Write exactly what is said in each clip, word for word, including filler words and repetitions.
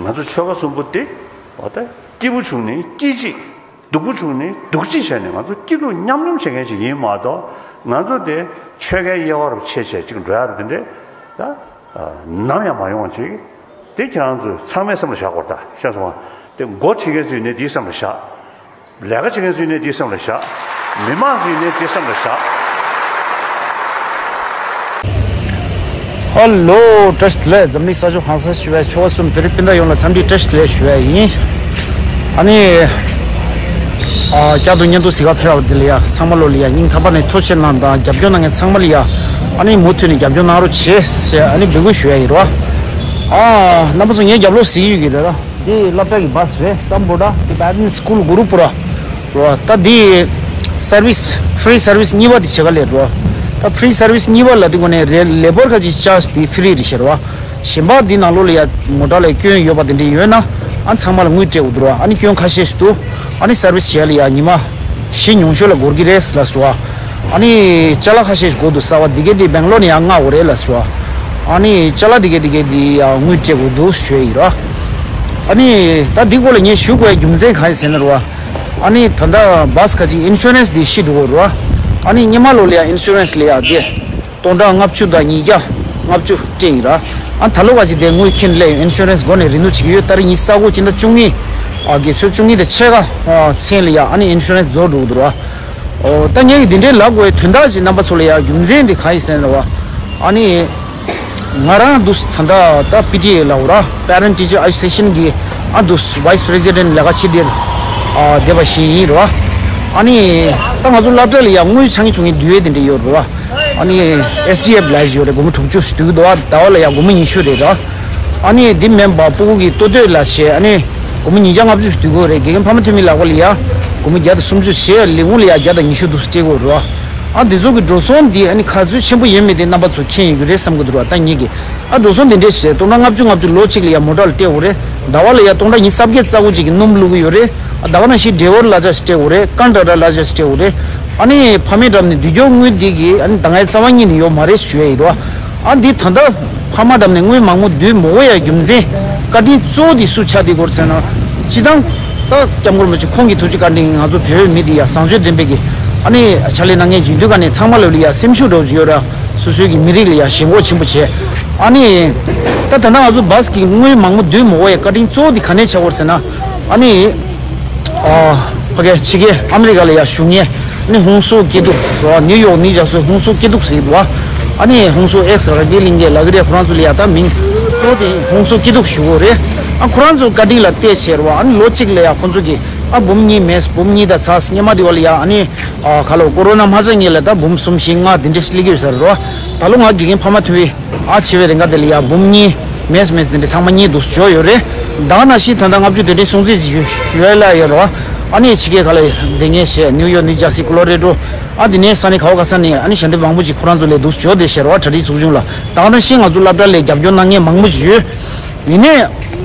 ང་ཚོ་ཆོལ་ཁ་གསུམ་པོ་དེ་འོ་ད་སྐྱིད་པོ་བྱུང་ནས་སྐྱིད་ཅིག་སྡུག་པོ་བྱུང་ནས་སྡུག་ཅིག་བྱས་ནས་ང་ཚོ་སྐྱིད་སྡུག་མཉམ་མཉམ་བྱེད་མཁན་ཞིག་ཡིན་མ་གཏོགས། ང་ཚོ་དེ་ཆོལ་ཁའི་དབྱེ་བ་རུ་ཕྱེ་བྱས་ཅིག་འགྲོ་ཡ་རུ་དེ་འདྲས་ད་ནམ་ཡང་མ་ཡོང་བ་ཅིག་དེ་ཁྱེད་རང་ཚོས་ཚང་མས་བསམ་བློ་བཞག་དགོས་རེད། ད་ཤེས་སོང་ང་། དེ་འགོ་ཁྲིད་མཁན་ཚོས་ནས་དེའི་བསམ་བློ་བཞག་ལས་ཀ་བྱེད་མཁན་ཚོས་ནས་དེའི་བསམ་བློ་བཞག་མི་མང་ཚོས་ནས་དེའི་བསམ་བློ་བཞག་ཧ་ལོ། བཀྲ་ཤིས་བདེ་ལེགས། འཛམ་གླིང་ས་ཕྱོགས་གང་སར་བཞུགས་པའི་ཆོལ་ཁ་གསུམ་བོད་རིགས་སྤུན་ཟླ་ཡོངས་ལ་འཚམས་འདྲི་བཀྲ་ཤིས་བདེ་ལེགས་ཞུ་ཡ་ཡིན། ཨ་ནི། ཨ། བསྐྱར་དུ་བརྙན་ཐུང་གཟིགས་ག་ཕེབས་པ་འདི་ལ་ཡ་ཚང་མ་ལོ་ལ་ཡ་སྙིང་ཐག་པ་ནས་ཐུགས་རྗེ་གནང་དང་རྒྱབ་སྐྱོར་གནང་མཁན་ཚང་མ་ལ་ཡ་ཨ་ནི་མུ་མཐུད་ནས་རྒྱབ་སྐྱོར་གནང་རོགས་བྱེད་ཟེར་ཨ་ནི་འབོད་སྐུལ་ཞུ་ཡ་ཡིན་རོ། ཨ། རྣམ་པ་ཚོ་ངའི་རྒྱབ་ལོགས་གཟིགས་ཡོད་ཀྱི་རེད་ར། འདི་སློབ་གྲྭ་གི་བྷ་སི་རེད། སམ་བྷོ་ཊ་ཊི་བྷེ་ཊན་སི་ཀུལ་གུ་རུ་པུ་ར་རོ། ད་འདི་སར་བིས་ཕི་རི་སར་བིས་གཉིས་པ་འདི་བྱེད་ག་ལས་རོ། ད་ཕི་རི་སར་བིས་གཉིས་པ་ལ་འདི་གོ་ནས་རེད། ལེ་བར་ཁ་ཅིག་ཅར་ཇི་འདི་ཕི་རི་རེད་ཤེར་བ། གཞན་པ་འདི་ནང་ལོགས་ལ་ཡ་མོ་ཊ་ལ་སྐྱོན་ཡོད་པ་དེ་འདྲ་ཡོད་ན་ཨ་ཚང་མ་ལ་དངུལ་སྤྲད་དགོས་འདུག་ར། ཨ་ནི་སྐྱོན་ཁ་ཤས་ཤིག་འདུག་ཨ་ནི་སར་བིས་བྱེད་ཡ་ལ་ཡ་ཉི་མ་བཞི་ཉུང་ཤོས་ལ་འགོར་གི་རེད་ལ་སོ། ཨ་ནི་ཅ་ལག་ཁ་ཤས་ཤིག་དགོས་འདུག་ཟེར་བ་འདི་གའི་འདི་སྦེང་ལོར་ནས་ཡ་མངགས་དགོས་རེད་ལ་སོ། ཨ་ནི་ཅ་ལག་འདི་གའི་འདི་གའི་འདི་ཡ་དངུལ་སྤྲད་དགོས་འདུག་ཞུ་ཡ་ཡིན་ར། ཨ་ནི་ད་འདི་སྐོར་ལ་ངས་ཞུ་དགོས་ཡ་རྒྱུ་མཚན་གང་ཡིན་ཟེར་ན་ར་བ། ཨ་ནི་ད་ལྟ་བྷ་སི་ཁ་ཅིག་ཨིན་ཤུ་རན་སི་འདི་ཤི་འགྲོ་གི་ར། ཨ་ནི་སྔོན་མ་ལོ་ལ་ཡ་ཨིན་ཤུ་རན་སི་ལ་ཡ་དེ། སྟོང་ཕྲག་ལྔ་བཅུ་དང་ཉིས་བརྒྱ་ལྔ་བཅུ་སྤྲད་ཡིན་ར། ཨ་ད་ལོ་ག་ཅིག་དེ་དངུལ་འཁྱེར་སླེབས་ཡོད། ཨིན་ཤུ་རན་སི་སྒོ་ནས་རིན་ཐུང་བྱེད་ཀྱི་ཡོད། ད་རེས་ཉི་ཤུ་རྩ་དགུ་སྤྱི་ཟླ་བཅུ་གཉིས། ཨ་དགེ་ཚོད་བཅུ་གཉིས་དང་ཕྱེད་ཀ་ཨ་ཚེས་ལ་ཡ་ཨ་ནི་ཨིན་ཤུ་རན་སི་རྫོགས་འགྲོ་གི་འདུག་ར། ཨོ་ད་ངས་ཀྱི་འདི་འདྲའི་ལབ་དགོས་ཡའི་དོན་དག་ཅིག་རྣམ་པ་ཚོ་ལ་ཡ་རྒྱུ་མཚན་འདི་གང་ཡིན་ཟེར་ན་ར་བ། ཨ་ནི་ང་རང་འདུག་ད་ལྟ་ད་པི་ཊི་ཨེ་ལབ་ར། པེ་རེན་ཊི་ཊི་ཅར་ཨེ་སོ་སི་ཨེ་ཤན་གི་ཨ་འདུག་བྷའི་སི་པི་རེ་སི་ཌེན་ཊི་ལས་ཀ་བྱེད་དེ་ཨ་བསྡད་པ་ཞིག་ཡིན་ར་བ། ཨ་ནི་ད་ང་ཚོ་སློབ་གྲྭ་ལ་ཡ་དངུལ་ཆང་ཆུང་གི་འདུས་ཡས་དེ་འདྲ་ཡོད་ར་བ། ཨ་ནི་ཨེས་ཌི་ཨེཕ་ལབ་ཡས་ཡོད་རེད། སྒོར་མོ་དྲུག་ཅུ་ཞིག་འདུག་གི་འདུག་བ། ཟླ་བ་ལ་ཡ་སྒོར་མོ་ཉི་ཤུ་རེད་ར། ཨ་ནི་འདི་མིན་པ་སྤུ་གུ་གི་ལྟོ་ཐོག་ལ་བྱས་ཨ་ནི་སྒོར་མོ་ཉིས་བརྒྱ་ལྔ་བཅུ་ཞིག་འདུག་གི་རེད། དགེ་རྒན་ཕ་མ་འཐུས་མི་ལག་པ་ལ་ཡ་སྒོར་མོ་བརྒྱ་དང་སུམ་ཅུ་བྱས། ལས་ཁུངས་ལ་ཡ་བརྒྱ་དང་ཉི་ཤུ་འདུག་སྤྲད་དགོས་ར། ཨ་འདི་ཚོ་གི་འགྲོ་སོང་འདི་ཨ་ནི་ག་ཚོད་ཆེན་པོ་ཡོད་མེད་དེ་རྣམ་པ་ཚོ་མཁྱེན་ཡོད་ཀྱི་རེད་བསམ་གི་འདུག་ར། ད་ངེད་ཀྱི་ཨ་འགྲོ་སོང་འདི་འདྲས་ཞིག་རེད། སྟོང་ཕྲག་ལྔ་བཅུ་ལྔ་བཅུ་ལོ་གཅིག་ལ་ཡ་མོ་ཊ་ལ་སྤྲད་དགོས་རེད། ཟླ་བ་ལ་ཡ་སྟོང་ཕྲག་ཉི་ཤུ་རྩ་བརྒྱད་རྩ་དགུ་ཅིག་གི་སྣུམ་བླུག་གི་ཡོད་རེད། ཨ་ཟླ་བ་ནང་བཞིན་ཌ་རའི་ཝར་གླ་ཆ་ཞིག་སྤྲད་དགོས་རེད། ཀན་ཌ་ར་གླ་ཆ་ཞིག་སྤྲད་དགོས་རེད། ཨ་ནི་ཕ་མའི་འགྲམ་ནས་བསྡུས་ཀྱོག་དངུལ་འདི་གི་ཨ་ནི་ད་ང་ཡ་རྩ་བ་ཉིད་ནས་ཡོད་མ་རེད་ཞུ་ཡ་ཡིན་རོ། ཨ་འདི་ད་ལྟ་ཕ་མ་འགྲམ་ནས་དངུལ་མང་པོ་བསྡུས་མ་དགོས་ཡ་རྒྱུ་མཚན་བཀའ་དྲིན་གཙོ་བོ་འདི་སུ་ཆགས་བསྡད་ཡོད་ཟེར་ན། སྤྱི་བཏང་ད་སྐྱབས་མགོན་རིན་པོ་ཆེ་ཁོང་གི་ཐུགས་རྗེ་བཀའ་དྲིན་གྱིས་ང་ཚོ་བོད་པའི་མི་འདི་ཡ་བཟང་སྤྱོད་ལྡན་པའི་གི་ཨ་ནི་ཕྱག་ལས་གནང་མཁན་བྱུང་དུས་ག་ནས་ཚང་མ་ལོ་ལ་ཡ་སེམས་ཤུགས་འདྲ་བོ་ཅིག་ཡོད་ར། སོ་སོའི་གི་མི་རིགས་ལ་ཡ་ཞེན་ཁོག་ཆེན་པོ་བྱས། ཨ་ནི་ད་ད་ལྟ་ང་ཚོ་བྷ་སི་གི་དངུལ་མང་པོ་བསྡུས་མ་དགོས་ཡ་བཀའ་དྲིན་གཙོ་བོ་འདི་ག་ནས་ཆགས་ཡོད་ཟེར་ན། ཨ་ནི། ཨ། ཕ་གི་ཕྱི་རྒྱལ་ཨ་མི་རི་ཀ་ལ་ཡ་བཞུགས་མཁན་ཨ་ནི་ཧུན་སུར་སྐྱིད་སྡུག་རོ། ནིའུ་ཡོག་ནིའུ་ཇར་སི་ཧུན་སུར་སྐྱིད་སྡུག་ཟེར་གྱི་འདུག་བ། ཨ་ནི་ཧུན་སུར་ཨེག་སི་རག་བི་གླིང་གའི་ལག་རེད། ཁོ་རང་ཚོ་ལ་ཡ་ད་མིང་གཙོ་བོ་དེ་ཧུན་སུར་སྐྱིད་སྡུག་ཞུ་གི་ཡོད་རེད། ཨ་ཁོ་རང་ཚོ་བཀའ་དྲིན་ལ་བལྟས་བྱས་རོ། ཨ་ནི་ལོ་གཅིག་ལ་ཡ་ཁོ་ཚོ་གི་ཨ་འབུམ་གཉིས་མེད་འབུམ་གཉིས་དང་ཚ་སྔོན་མ་དེ་བ་ལ་ཡ་ཨ་ནི་ཨ་ཁ་ལོ་ཀོ་རོ་ན་མ་ཆགས་སྔོན་ལ་ད་འབུམ་གསུམ་བཞི་ལྔ་དེ་འདྲ་ཞིག་སླེབས་ཀྱི་ཡོད་ས་རེད་རོ། ད་ལོ་ང་དགེ་རྒན་ཕ་མ་ཐུབ་པའི་ཨ་ཆེ་བའི་རེ་འགའ་དེ་ལ་ཡ་འབུམ་གཉིས་མེད་མེད་དེ་འདྲ་ཐེངས་མ་གཉིས་འདུག་འབྱོར་ཡོད་རེད། ད་ནང་བཞིན་ད་ལྟ་ལྔ་བཅུ་དེ་འདྲའི་སྲུང་བརྩི་ཞུ་ཞུ་ཡ་ལ་ཡོད་རོ། ཨ་ནི་ཕྱི་རྒྱལ་ཁག་ལ་བསྡད་མཁན་བྱས་ནིའུ་ཡོག་ནིའུ་ཇར་སི་ཀོ་ལོ་རེ་ཌོ། ཨ་དེ་ནས་ས་གནས་ག་བ་ག་ས་ནས་ཨ་ནི་ཞལ་འདེབས་མང་པོ་ཅིག་ཁོ་རང་ཚོ་ལས་འདུག་འབྱོར་བསྡད་བྱས་རོ། གྲ་སྒྲིག་ཚོགས་ཆུང་ལ་ད་ནང་བཞིན་ང་ཚོ་སློབ་གྲྭ་ལ་རྒྱབ་སྐྱོར་གནང་མཁན་མང་པོ་ཞིག་ཡོད། ཡིན་ནའི།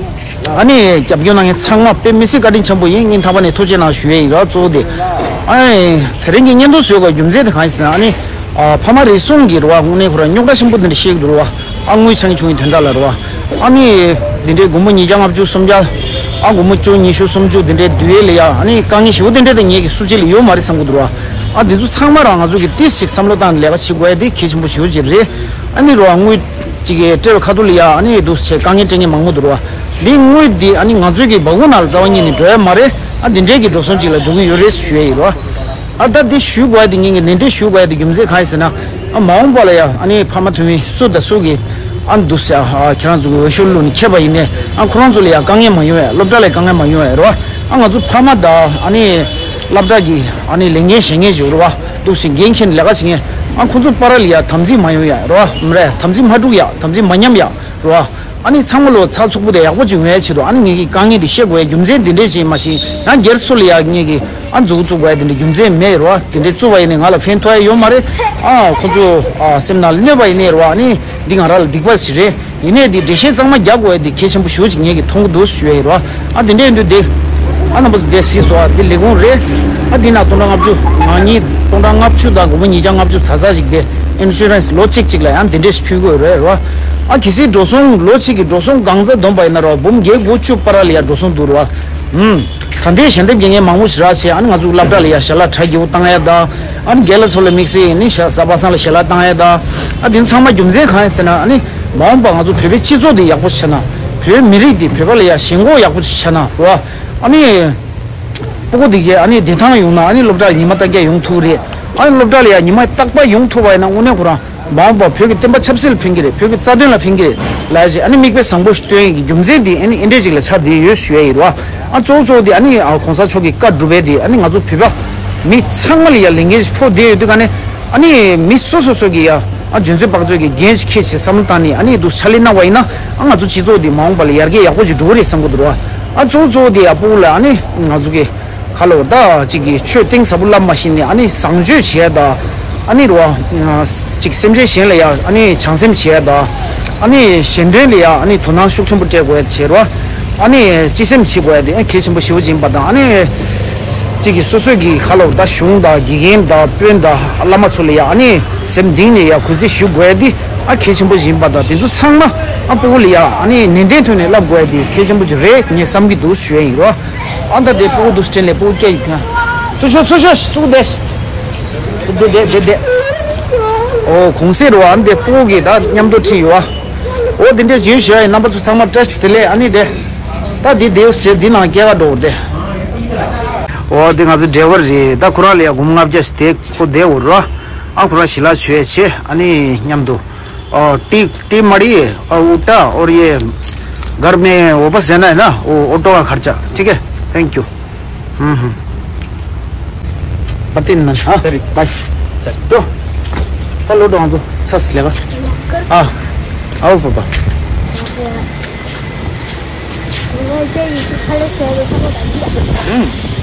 ཨ་ནི་རྒྱབ་སྐྱོར་གནང་མཁན་ཚང་མ་དཔེ་མི་སྲིད་བཀའ་དྲིན་ཆེན་པོ་ཡིན། སྙིང་ཐག་པ་ནས་ཐུགས་རྗེ་གནང་ཞུ་ཡས་ཡིན་ར། གཙོ་བོ་དེ་ཨ་ནི་དེ་རིང་གི་བརྙན་ཐུང་བཟོས་དགོས་རྒྱུ་མཚན་དེ་གང་ཡིན་ཟེར་ན། ཨ་ནི་ཨ་ཕ་མ་རེ་ཟུང་གིས་རེད་བ། དངོས་གནས་ཁོ་རང་རྙོག་དྲ་ཆེན་པོ་འདི་འདྲ་བཤད་ཀྱི་འདུག་རེད་བ། ཨ་དངུལ་ཆང་ཆུང་གི་དོན་དག་ལ་རེད་བ། ཨ་ནི་འདི་འདྲའི་སྒོར་མོ་ཉིས་བརྒྱ་ལྔ་བཅུ་སུམ་བརྒྱ། ཨ་སྒོར་མོ་བཅུ་ཉི་ཤུ་སུམ་ཅུ་འདི་འདྲའི་བསྡུ་ཡས་ལ་ཡ་ཨ་ནི་དཀའ་ངལ་ཞེ་པོ་དེ་འདྲ་དེ་ངེད་ཀྱི་སུ་གཅིག་ལ་ཡོད་མ་རེད་བསམ་གྱི་འདུག་རེད་བ། ཨ་འདི་ཚོ་ཚང་མ་རང་ང་ཚོ་གིས་ཏིས་ཅིག་བསམ་བློ་བཏང་ནས་ལས་ཀ་བྱེད་དགོས་ཡ་དེ་གལ་ཆེན་པོ་ཞེ་པོ་ཅིག་རེད། ཨ་ནི་རེད་བ། དངུལ་ཅིག་གི་སྤྲད་པའི་ཁ་ཐུག་ལ་ཡ་ཨ་ནི་འདུག་སེ་བྱས་དཀའ་ངལ་སྤྲད་མཁན་མང་པོ་འདུག་རེད་བ། འདི་དངུལ་འདི་ཨ་ནི་ང་ཚོའི་གི་སྦ་ཁུག་ནང་ལ་རྩ་བ་ཉིད་ནས་འགྲོ་ཡ་མ་རེད། ཨ་འདི་འདྲའི་གི་འགྲོ་སོང་ཅིག་ལ་འགྲོ་གི་ཡོད་རེད་ཞུ་ཡ་ཡིན་རེད་བ། ཨ་ད་འདི་ཞུ་དགོས་ཡ་དེ་ངེད་ཀྱི་ནན་ཏན་ཞུ་དགོས་ཡ་དེ་རྒྱུ་མཚན་གང་ཡིན་ཟེར་ན། ཨ་མ་འོངས་པ་ལ་ཡ་ཨ་ནི་ཕ་མ་ཐུན་མིན་སུ་དང་སུ་གིས་ཨ་འདུག་སེ་ཨ་ཁྱེད་རང་ཚོ་གི་འོས་ཤོག་བླུགས་ནས་ཁྱེར་བ་ཡིན་ནའི་ཨ་ཁོ་རང་ཚོ་ལ་ཡ་དཀའ་ངལ་མ་ཡོང་བའི། སློབ་གྲྭ་ལ་དཀའ་ངལ་མ་ཡོང་བའི་རེད་བ། ཨ་ང་ཚོ་ཕ་མ་དང་ཨ་ནི་སློབ་གྲྭ་གི་ཨ་ནི་ལས་འགན་བཞེས་མཁན་ཞིག་རེད་བ། འདུག་སེ་འགན་འཁྱེར་ནས་ལས་ཀ་བྱེད་མཁན། ཨ་ཁོ་ཚོ་བར་ལ་ཡ་དམ་ཚིག་མ་ཡོང་ཡ་རེད་བ། མ་རེད། དམ་ཚིག་མ་འཁྲུག་ཡ། དམ་ཚིག་མ་ཉམས་ཡ་རེད་བ། ཨ་ནི་ཚང་མ་ལོ་ཚགས་ཚུད་པོ་དང་ཡག་པོ་ཅིག་ཡོང་ཡ་ཆེད་དུ་ཨ་ནི་ངེད་ཀྱིས་དཀའ་ངལ་འདི་བཤད་དགོས་ཡ་རྒྱུ་མཚན་འདི་འདྲས་ཅིག་མ་གཞི་ཡང་སྒེར་སུ་ལ་ཡ་ངེད་ཀྱིས་ཨ་མཛུབ་བཙུགས་དགོས་ཡ་འདི་འདྲས་རྒྱུ་མཚན་མེད་རེད་བ། འདི་འདྲས་བཙུགས་པ་ཡིན་ནའི་ང་ལ་ཕན་ཐོགས་ཡ་ཡོད་མ་རེད། ཨ་ཁོ་ཚོ་ཨ་སེམས་ནང་ལ་གནོད་པ་ཡིན་ནའི་རེད་བ། ཨ་ནི་འདི་ང་རང་ལ་སྡིག་པ་ཞིག་རེད། ཡིན་ནའི་འདི་འགྲེལ་བཤད་གཙང་མ་རྒྱག་དགོས་ཡ་འདི་གལ་ཆེན་པོ་ཞེ་པོ་ཅིག་ངེད་ཀྱིས་མཐོང་གི་འདུག་ཞུ་ཡ་ཡིན་རེད་བ། ཨ་འདི་འདྲས་ཡིན་དུས་འདི་ཨ་རྣམ་པ་ཚོ་འདི་གཟིགས་སོང་ཨ། འདི་ལས་ཁུངས་རེད། ཨ་འདི་ན་སྟོང་ཕྲག་ལྔ་བཅུ་ང་གཉིས་སྟོང་ཕྲག་ལྔ་བཅུ་དང་སྒོར་མོ་ཉིས་བརྒྱ་ལྔ་བཅུ་ཚ་ཚ་ཞིག་དེ། ཨིན་ཤུ་རན་སི་ལོ་གཅིག་གཅིག་ལ་ཡང་དེ་འདྲས་ཕུལ་དགོས་རེད་རོ། ཨ་གལ་སྲིད་འགྲོ་སོང་ལོ་གཅིག་གི་འགྲོ་སོང་གང་ཚ་བསྡོམས་པ་ཡིན་ན་རོ་འབུམ་བརྒྱད་དགུ་བཅུ་བར་ལ་ཡང་འགྲོ་སོང་འདུག་རོ། ཨུམ། ད་ལྟའི་ཞལ་འདེབས་རྒྱག་མཁན་མང་པོ་ཞིག་རག་བྱས། ཨ་ནི་ང་ཚོ་སློབ་གྲྭ་ལ་ཡང་ཞལ་ལག་གྲ་རྒྱས་པོ་བཏང་ཡ་དང་། ཨ་ནི་རྒན་ལགས་ཚོ་ལ་དམིགས་བསལ་ནི་ཞ་ས་པ་སངས་ལ་ཞལ་ལག་བཏང་ཡ་དང་། ཨ་དེ་ཚང་མ་རྒྱུ་མཚན་གང་ཡིན་ཟེར་ན། ཨ་ནི་མ་འོངས་པ་ང་ཚོ་བོད་པའི་སྤྱི་ཚོགས་འདི་ཡག་པོ་ཆགས་ན། བོད་མི་རིགས་འདི་བོད་པ་ལ་ཡང་ཞེན་ཁོག་ཡག་པོ་ཆགས་ན་རོ། ཨ་ནི། སྤུ་གུ་འདི་གས་ཨ་ནི་བདེ་ཐང་ཡོང་ན། ཨ་ནི་སློབ་གྲྭ་ལ་ཉི་མ་རྟག་པར་ཡོང་ཐུབ་རེད། ཨ་ནི་སློབ་གྲྭ་ལ་ཡང་ཉི་མ་རྟག་པར་ཡོང་ཐུབ་པ་ཡིན་ན་དངོས་གནས་ཁོ་རང་མ་འོངས་པ་བོད་ཀྱི་བསྟན་པ་ཆབ་སྲིད་ལ་ཕན་གྱི་རེད། བོད་ཀྱི་རྩ་དོན་ལ་ཕན་གྱི་རེད་ལབ་ཅིག་ཨ་ནི་མིག་དཔེ་བཟང་པོ་ཞིག་སྟོན་ཡས་ཀྱི་རྒྱུ་མཚན་འདི་ཨ་ནི་ཨེ་འདྲས་ཅིག་ལ་ཆགས་བསྡད་ཡོད་ཞུ་ཡ་ཡིན་རོ། ཨ་གཙོ་བོ་གཙོ་བོ་འདི་ཨ་ནི་ཨ་གོང་ས་མཆོག་གི་བཀའ་སྒྲུབ་པ་འདི་ཨ་ནི་ང་ཚོ་བོད་པ་མི་ཚང་མ་ལ་ཡང་ལས་འགན་ཞིག་ཕོག་བསྡད་ཡོད་དུས་ག་ནས། ཨ་ནི་མི་སོ་སོ་སོ་གི་ཡ་ཨ་འཇོན་ཚོད་དཔག་ཚོད་ཀྱི་འགན་ཞིག་འཁྱེར་བྱས་བསམ་བློ་བཏང་ནས་ཨ་ནི་འདུག་ཕྱག་ལས་གནང་བ་ཡིན་ན། ཨ་ང་ཚོ་སྤྱི་ཚོགས་འདི་མ་འོངས་པ་ལ་ཡར་རྒྱས་ཡག་པོ་ཞིག་འགྲོ་གི་རེད་བསམ་གི་འདུག་རོ། ཨ་གཙོ་བོ་གཙོ་བོ་དེ་ཡ་སྤུ་གུ་ལ་ཨ་ནི་ང་ཚོ་གི་ཁ་ལོ་ད་ཅིག་གི་ཆོས་གཏིང་ཟབ་པོ་བསླབ་མ་ཤེས་ནས་ཨ་ནི་བཟང་སྤྱོད་བྱས་ད། ཨ་ནི་རོ། ཅིག་སེམས་ཅན་གཞན་ལ་ཡ་ཨ་ནི་བྱང་སེམས་བྱས་ད། ཨ་ནི་གཞན་དོན་ལ་ཡ་ཨ་ནི་དོ་སྣང་ཤུགས་ཆེན་པོ་སྤྲད་དགོས་ཡ་བྱས་རོ། ཨ་ནི་སྤྱི་སེམས་བྱེད་དགོས་ཡ་དེ་ཨ་གལ་ཆེན་པོ་ཞེ་པོ་ཅིག་ཡིན་པ་དང་། ཨ་ནི་གཅིག་གིས་སོ་སོའི་གི་ཁ་ལོ་ད་གཞུང་དང་དགེ་རྒན་དང་དཔོན་དང་བླ་མ་ཚོ་ལ་ཡ་ཨ་ནི་སེམས་གཏིང་ནས་ཡ་གུས་བརྩི་ཞུ་དགོས་ཡ་དེ་ཨ་གལ་ཆེན་པོ་ཞིག་ཡིན་པ་དང་། དེ་ཚོ་ཚང་མ་ཨ་སྤུ་གུ་ལ་ཡ་ཨ་ནི་ནན་ཏན་ཐོག་ནས་བསླབ་དགོས་ཡ་དེ་གལ་ཆེན་པོ་ཞིག་རེད་ངས་བསམ་གྱི་འདུག་ཞུ་ཡ་ཡིན་རོ། ཨ་ད་དེ་སྤུ་གུ་འདུག་སེ་དྲན་ལས་སྤུ་གུ་སྐད་ཡིག་ཐོན། ཚུར་ཤོག་ཚུར་ཤོག་ཚུར་བསྡད། ཚུར་བསྡད་བསྡད་བསྡད། ཨོ་གུང་སེང་རོ། ཨ་འདི་སྤུ་གུ་གི་ད་མཉམ་དུ་ཁྲིད་ཡོད་ཨ། ཨོ་དེ་འདྲས་ཞུ་ཞུ་ཡ་ཡིན། རྣམ་པ་ཚོ་ཚང་མ་བཀྲ་ཤིས་བདེ་ལེགས། ཨ་ནི་དེ་ད་འདི་དེའུ་ཟེར་འདི་ནང་སྐྱེལ་ག་འགྲོ་དེ། ཨོ་དེ་ང་ཚོ་ཌ་རའི་ཝར་རེད། ད་ཁོ་རང་ལ་ཡ་སྒོར་མོ་ལྔ་བརྒྱ་ཞིག་དེ་ཁོ་བསྡད་འོ་རོ། ཨ་ཁོ་རང་ཞལ་ལག་མཆོད་ཡ་བྱེད། ཨ་ནི་མཉམ་དུ། और T, T मड़ी और उठा और ये घर में वापस जाना है ना, वो ऑटो का खर्चा, ठीक है? Thank you. हम्म हम्म। पति नमन, हाँ? सर। बाय। सर। तो, चलो, तो, तो, सस लेगा। हाँ, आओ पापा। हम्म।